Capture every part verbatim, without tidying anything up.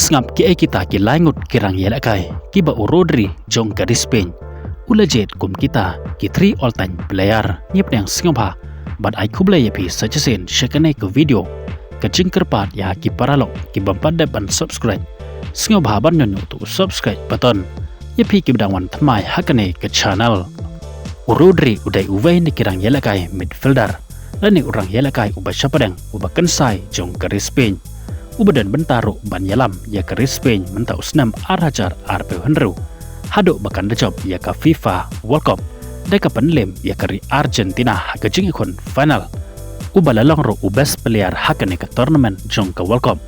Sngap ki ei kita ki lai ngut ki rang ïalehkai kiba u Rodri jong ka ri Spain u la jied kum kita ki three all time player. Ngi pdiang sngewbha bad ai khublei ïa phi sa shisien sha kane ka video. Ka jingkyrpad ïa ki paralok ki bym pat dep ban subscribe, sngewbha ban ñion ïa utu u subscribe button ïa phi kiba dang wan thymmai ha kane ka channel. U Rodri u dei uwei na ki rang ïalehkai midfielder lane u rang ïalehkai uba shapdeng uba kynsai jong ka ri Spain, uba don bynta ruh ban ïalam ïa ka ri Spain mynta u snem ar hajar arphew hynriew haduh ba kan da jop ïa ka FIFA World Cup da ka pynlem ïa ka ri Argentina ha ka jingïakhun final. Uba la long ruh u best player ha kane ka tournament jong ka World Cup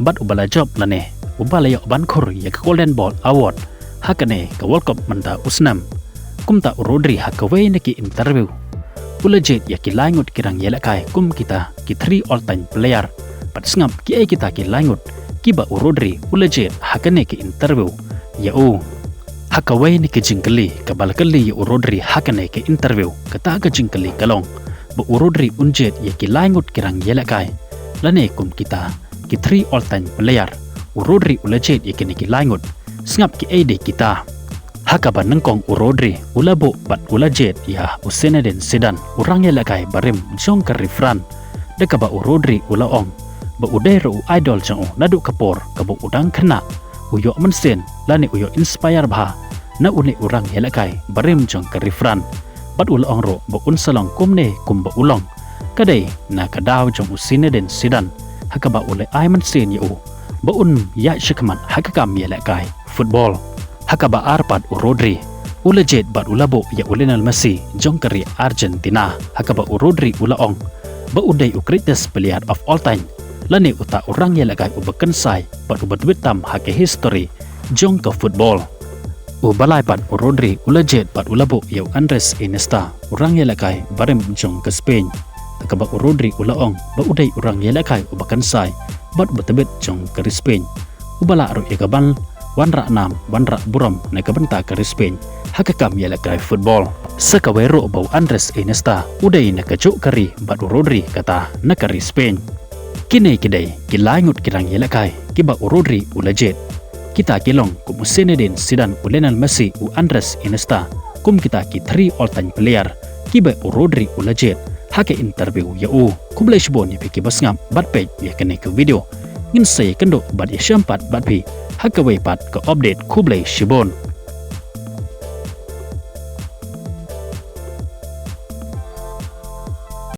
bad uba la jop lane uba la ïoh ban khur ïa ka Golden Ball Award ha kane ka World Cup mynta u snem. Kumta u Rodri ha kawei na ki interview u la jied ïa ki lai ngut ki rang ïalehkai kum kita ki three all time player. Bad sngap ki ei kita ki lai ngut kiba u Rodri u la jied ha kane ka interview ïa u. Ha kawei na ki jingkylli kaba la kylli ïa u Rodri ha kane ka interview, kata ka jingkylli ka long ba u Rodri un jied ïa ki lai ngut ki rang ïalehkai lane kum kita ki three all time player. U Rodri u la jied ïa kine ki lai ngut. Sngap ki ei de kita. Ha kaba nyngkong u Rodri u la buh bad u la jied ïa u Zinedine Zidane, u rang ïalehkai barim jong ka ri France, da kaba u Rodri u la ong ba u dei ruh u idol jong u naduh ka por kaba u dang khynnah. U ïoh mynsiem lane u ïoh inspire bha na une u rang ïalehkai barim jong ka ri France bad u la ong ruh ba un sa long kumne kumba u long. Ka dei na ka daw jong u Zinedine Zidane ha kaba u la ai mynsiem ïa u ba un ïaid shakhmat ha ka kam ïalehkai football. Ha kaba ar pat u Rodri u la jied bad u la buh ïa u Lionel Messi jong ka ri Argentina, ha kaba u Rodri u la ong ba u dei u greatest player of all time lane uta u rang ïalehkai uba kynsai bad uba tbit tam ha ka history jong ka football. Uba lai pat u Rodri u la jied bad u la buh ïa u Andres Iniesta, u rang ïalehkai barim jong ka Spain, ha kaba u Rodri u la ong ba u dei u rang ïalehkai uba kynsai bad uba tbit jong ka ri Spain, uba lah ruh ïa ka ban wanrah nam wanrah burom na ka bynta ka ri Spain ha ka kam ïalehkai football. Sa kawei ruh ba u Andres Iniesta u dei na kajuh ka ri bad u Rodri kata na ka ri Spain. Kine ki dei ki lai ngut ki rang ïalehkai kiba u Rodri u la jied. Kita ki long kum u Zinedine Zidane, u Lionel Messi, u Andres Iniesta, kum kita ki three all time player kiba u Rodri u la jied ha ka interview ïa u. Khublei shibun ïa phi kiba sngap bad peit ïa kane ka video. Ngin sa ïakynduh bad ïashem pat bad phi ha kawei pat ka update. Khublei shibun.